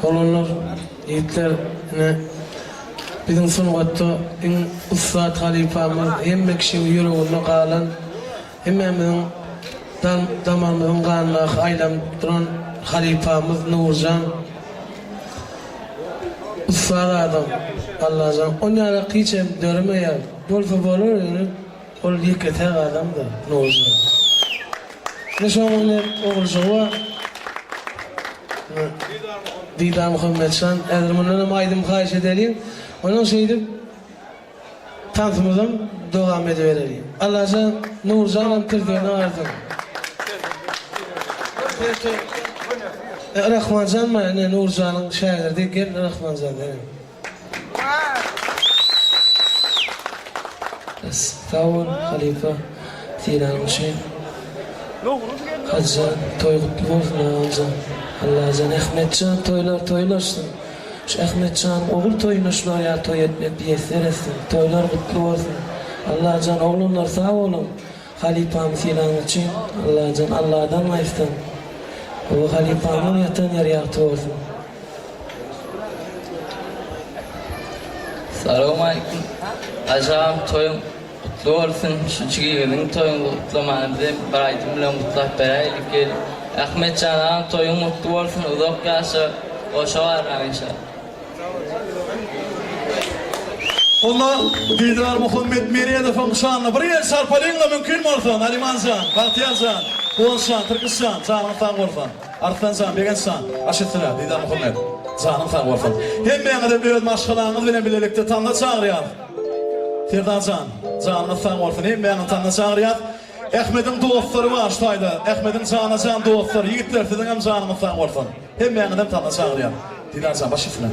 Oglanlar, ýigitler, ine, biziň sungatda iň ussat halypamyz, hemme kişiň ýüreginde galan, hemmämiziň dam damarymyzyň ganyndaky aýlanyp duran halypamyz Nurjan. Ussat adam, Allajan. Onýalak hiçem döremeýär. Bolsa bolar ýöne ol ýeke-täk adamdyr, Nurjan. Ine şoň ine oguljygy bar. Didar Muhammetjan. Häzir mundanam aýdym haýyş edeliň. Ondan şeýdip tansymyzam dowam edibereliň. Allajan Nurjanam tirsegine galsyn. Rahmanjan bar ine Nurjanyň şägirdi gel Rahmanjan senem. Sag bol halypa sylagyň üçin. Hajyjan toý gutly bolsun agamjan. Allajan Ahmetjan toýlar toýlaşsyn. Şu Ahmetjanyň ogul toýuna şular ýaly toý etmek miýesser etsin. Toýlar gutly bolsun. Allajan oglanlar sag boluň. Halypamy sylagyňyz üçin Allajan Alladan gaýtsyn. Gowy halypamyň ýatan ýeri ýagty bolsun. Salowmalikim Hajy agam toýuň gutly bolsun şu jigiňiziň toýuňyzy gutlamana bizem bir aýdym bilen gutlap beräýlik gelip Ahmetjan agam toýuň gutly bolsun uzak ýaşa goşa barmaň inşallah. Onda Didar Muhammet Meredowyň şanyna bir el çarpalyňla mümkin bolsa Nariman jan, Bagtyýar jan, Guwanç jan, Tirkiş jan, janyňyz sag bolsun. Arslan jan, Begenç jan, aş üstüne, Didar Muhammet, janyň sag bolsun. Hemmäňizem öz maşgalaňyz bilen bilelikde tansa çagyrýas. Serdar jan, janyňyz sag bolsun, hemmäňizi tansa çagyrýas. Ahmediň dostlary bar şu taýda, Ahmediň jana-jan dostlary, ýigitler siziňem janyňyz sag bolsun. Hemmäňizem tansa çagyrýas. Didar jan, baş üstüne.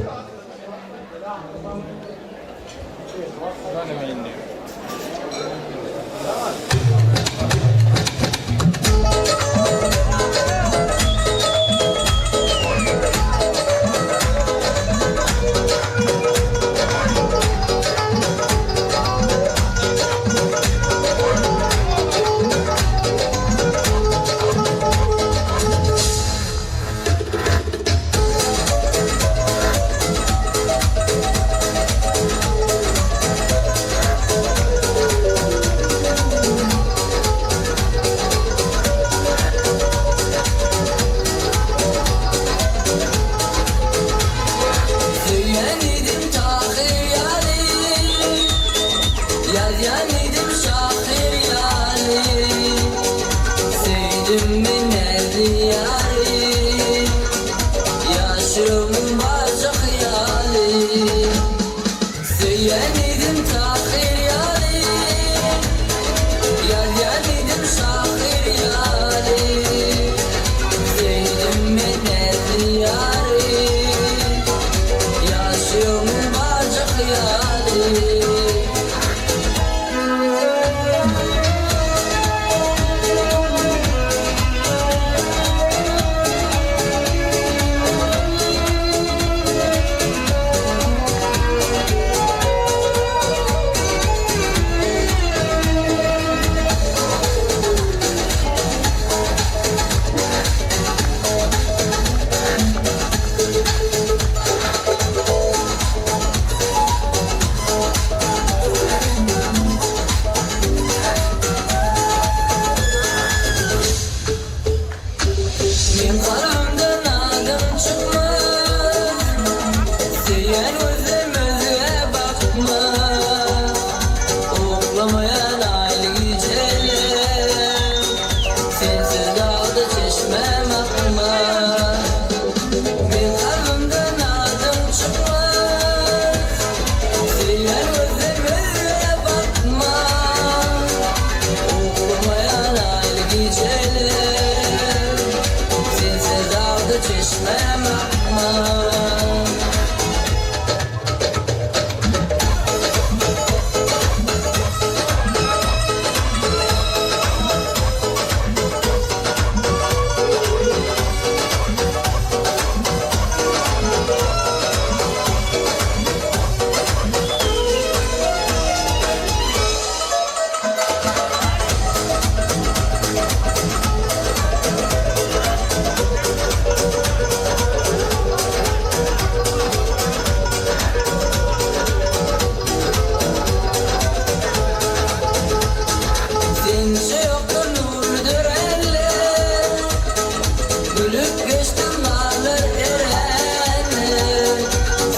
Ölüp geçdim barlar erenler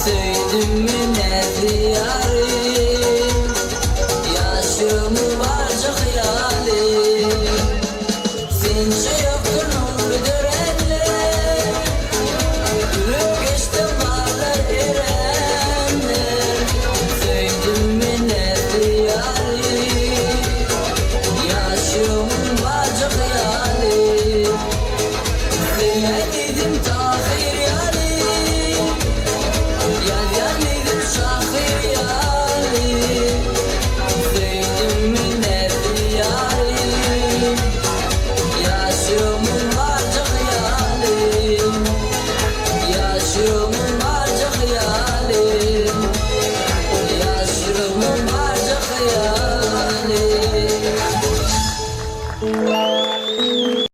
Söýdüm men näzli ýary Ýaşymy barja hyýaly Sençe ýokdur nurly dörenler Ölüp geçdim barlar erenler Söýdüm men näzli ýary Ýaşymyň barja hyýaly. Söýä diýdim.